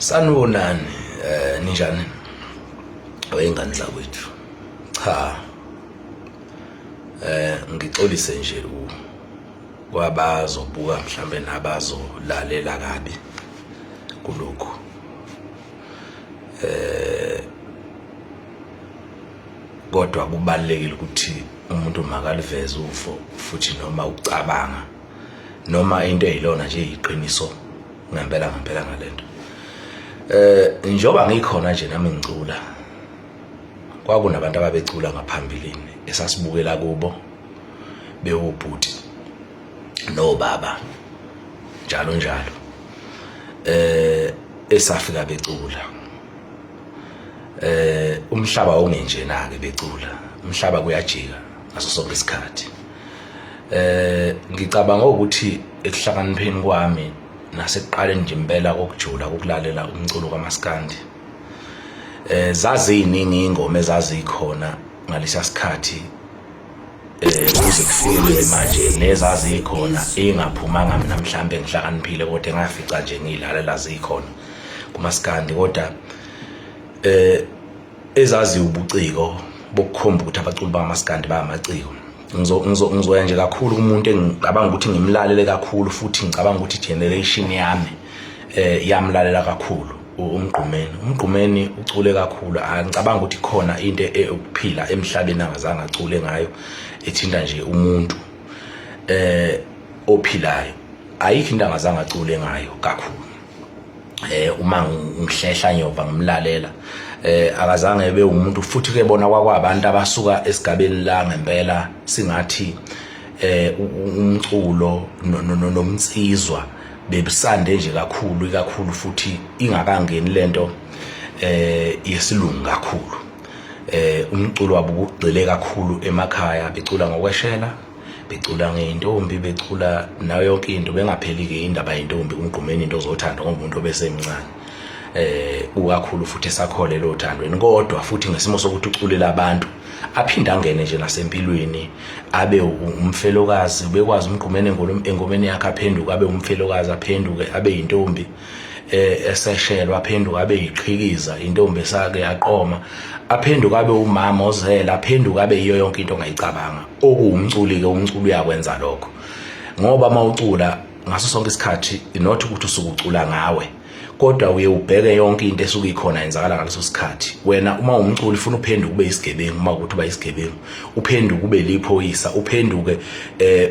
Sanibonani ninjani? Weyingane zakwethu. Cha. Ngixolise nje u kwabazobuka mhlambe nabazolalela kabi kulokhu. Kodwa kubalekile ukuthi umuntu makaliveze uvo futhi noma ukucabanga noma into eyilona nje iqiniso ngempela ngempela ngalento. Njengoba ngikhona nje nami ngicula, kwakunabantu ababecula ngaphambilini esasibukela kubo bewubhuti nobaba njalo njalo, esafika becula. Umhlaba ongenjena ke becula, umhlaba kuyajika ngaso sonke isikhathi. Ngicabanga ukuthi ekuhlakanipheni kwami nasekuqaleni nje impela kokujula kokulalela umculo kaMaskandi, zaziningi ingoma ezazikhona ngalesa sikhathi, kuze kufikele manje nezazikhona engaphumanga mina mhlambe ngihlakaniphile, kodwa engafica nje ngilalela zikhona kuMaskandi, kodwa ezaziwa ubuciko bokukhomba ukuthi abaculi bakaMaskandi bayamaciko. Ngizoya nje kakhulu kumuntu engicabanga ukuthi ngimlalele kakhulu, futhi ngicabanga ukuthi generation yami yamlalela kakhulu, uMgqumeni. UMgqumeni ucule kakhulu, angicabanga ukuthi khona into eyokuphila emhlabeni angazange acule ngayo ethinta nje umuntu ophilayo. Ayikho into angazange acule ngayo kakhulu. Uma ngihlehla nyova ngimlalela, akazange ebe umuntu futhi ke bona kwakwabantu abasuka esigabeni la ngempela singathi umculo nomnsizwa bebusande nje kakhulu, ikakhulu futhi ingakangeni lento yesilungu kakhulu. Umculo wabo ugxile kakhulu emakhaya, becula ngokweshela, becula ngeyintombi, becula nayo yonke into, bengapheli-ke indaba yentombi uMgqumeni, into zothando ngoba umuntu obesemncane ukakhulu futhi esakholelwa othandweni, kodwa futhi ngesimo sokuthi uculela abantu aphinde angene nje nasempilweni abe umfelokazi, ubekwazi uMgqumeni engomeni yakhe aphenduke abe umfelokazi, aphenduke abe yintombi eseshelwa, aphenduke abe yiqhikiza intombi esake yaqoma, aphenduke abe umama ozela, aphenduke abe yiyo yonke into ongayicabanga. Okuwumculi ke, umculi uyakwenza lokho, ngoba uma ucula ngaso sonke isikhathi not ukuthi usuke ucula ngawe, kodwa uye ubheke yonke into esuke ikhona yenzakala ngaleso sikhathi. Wena uma umculi ufuna uphenduke ube isigebengu, uma ukuthi uba isigebengu uphenduke ube liphoyisa, uphenduke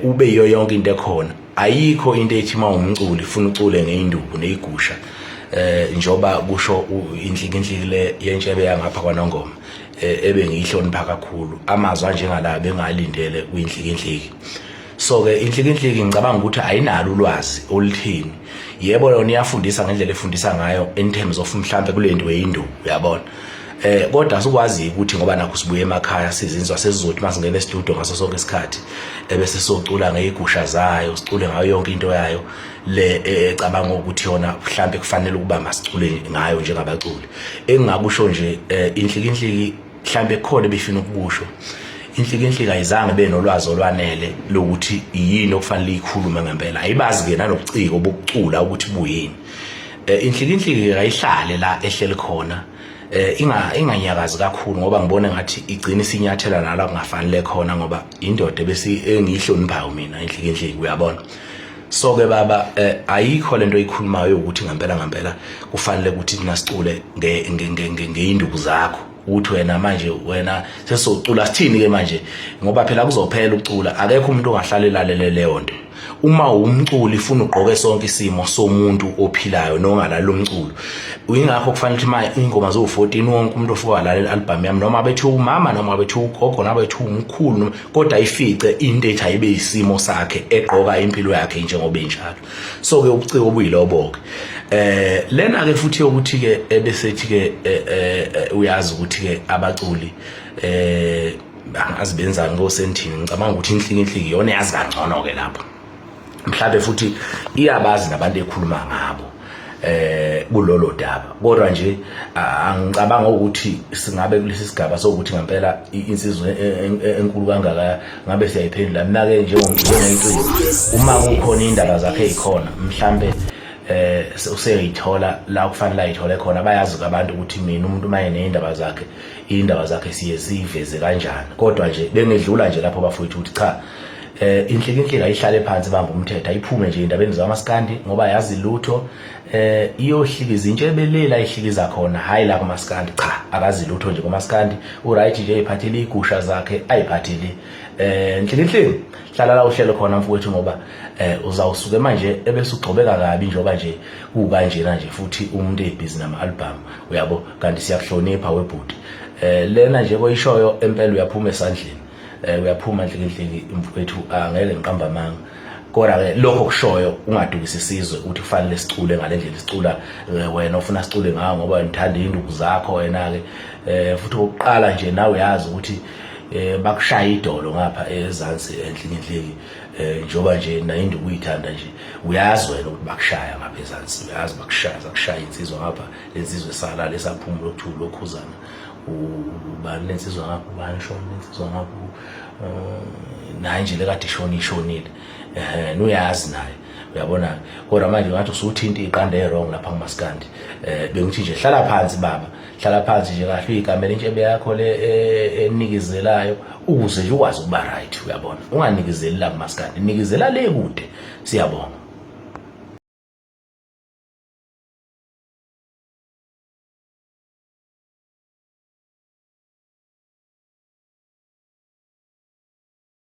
ube yiyo yonke into ekhona. Ayikho into ethi uma umculi ufuna ucule ngeinduku neyigusha, njoba kusho inhlikinhliki le yentshebe yangapha kwaNongoma, ebe ngiyihlonipha kakhulu. Amazwi anjengala bengalindele kwinhlikinhliki. So ke inhlikinhliki ngicabanga ukuthi ayinalo ulwazi oluthini. Yebo, yona iyafundisa ngendlela efundisa ngayo in terms of mhlambe kule nto yeyinduku, uyabona, kodwa sikwazi ukuthi ngoba nakho sibuye emakhaya sizinzwa, sesizothi masingena e-studio ngaso sonke isikhathi ebese socula ngeyigusha zayo, sicule ngayo yonke into yayo le ecabanga ukuthi yona mhlambe kufanele ukuba masicule ngayo njengabaculi. Engingakusho nje, inhlikinhliki mhlambe khona ebefuna ukukusho, inhlikinhliki ayizange benolwazi olwanele lokuthi yini okufanele ikhulume ngempela, ayibazi ke nanobuciko bokucula ukuthi buyini. Inhlikinhliki ayihlale la ehleli khona, inga inganyakazi kakhulu, ngoba ngibone ngathi igcina isinyathela nala kungafanele khona, ngoba indoda bese engiyihloniphayo mina inhlikinhliki, uyabona. So ke baba, ayikho lento oyikhulumayo ukuthi ngempela ngempela kufanele ukuthi thina sicule ngeyinduku zakho, ukuthi wena manje wena sesocula sithini ke manje, ngoba phela kuzophela ukucula, akekho umuntu ongahlala elalele leyo nto. Uma umculi ufuna ugqoke sonke isimo somuntu ophilayo nongalala umculo, ingakho kufanele ukuthi ma ingoma ziwu-14 wonke umuntu ofika walalela i-album yami, noma bethi umama, noma bethi ugogo, noma bethi umkhulu, kodwa ifice into ethi ayibe isimo sakhe egqoka impilo yakhe njengoba injalo. So ke ubuciko obuyilobo ke lena ke futhi yokuthi ke ebesethi ke uyazi ukuthi ke abaculi angazi benzani kosentini. Ngicabanga ukuthi inhlikinhliki iyona yazi kangcono ke lapho, mhlawumbe futhi iyabazi nabantu ekhuluma ngabo kulolo daba, kodwa nje angicabanga ukuthi singabe kulesi sigaba sokuthi ngempela insizwa enkulu kangaka ngabe siyayiphendula. Mina ke njengeciko, uma kukhona indaba zakhe ezikhona mhlambe eh useyithola la kufanele ayithole khona. Bayazi abantu ukuthi mina umuntu maye nezindaba zakhe, indaba zakhe siye siveze kanjani. Kodwa nje bengidlula nje lapho bafowethu ukuthi cha, inhlikinhlika ayihlale phansi, bamba umthetho, ayiphume nje indabeni zamaskandi ngoba yazi lutho. Iyohlikiza intshebe la ihlikiza khona, hayi la kumaskandi. Cha, akazi lutho nje kumaskandi, uright nje, iphathele igusha zakhe, ayiphathele. Nhlikinhliki, hlala la uhlelo khona mfowethu, ngoba uzawusuke manje ebese ugxobeka kabi njengoba nje kukanjena nje, futhi umuntu ebhizi nama album, uyabo. Kanti siyakuhlonipha webhuti. Lena nje koyishoyo empela uyaphuma esandleni, uyaphuma nhlikinhliki mfowethu, angeke ngiqamba amanga. Kodwa ke lokho kushoyo ungadukisa isizwe ukuthi kufanele sicule ngalendlela isicula wena ufuna sicule ngayo, ngoba ngithanda induku zakho wena ke. Futhi okokuqala nje nawe uyazi ukuthi bakushaya idolo ngapha ezansi enhlikinhliki, njengoba nje nayo induku uyithanda nje, uyazi wena ukuthi bakushaya ngapha ezansi, uyazi bakushaya, zakushaya insizwa ngapha, lensizwa esala lesaphumula okuthula lokhuzana ubani, lensizwa ngapha ubani shona, lensizwa ngapha naye nje lekade ishona, ishonile, nuyazi naye, uyabona. Kodwa manje ngathi usuthinta iqanda e-wrong lapha kumaskandi. Bengithi nje hlala phansi baba, hlala phansi nje kahle, uyikamela intshebe yakho le enikizelayo ukuze nje ukwazi ukuba right, uyabona. Unganikizeli la kumaskandi, nikezela le kude. Siyabonga.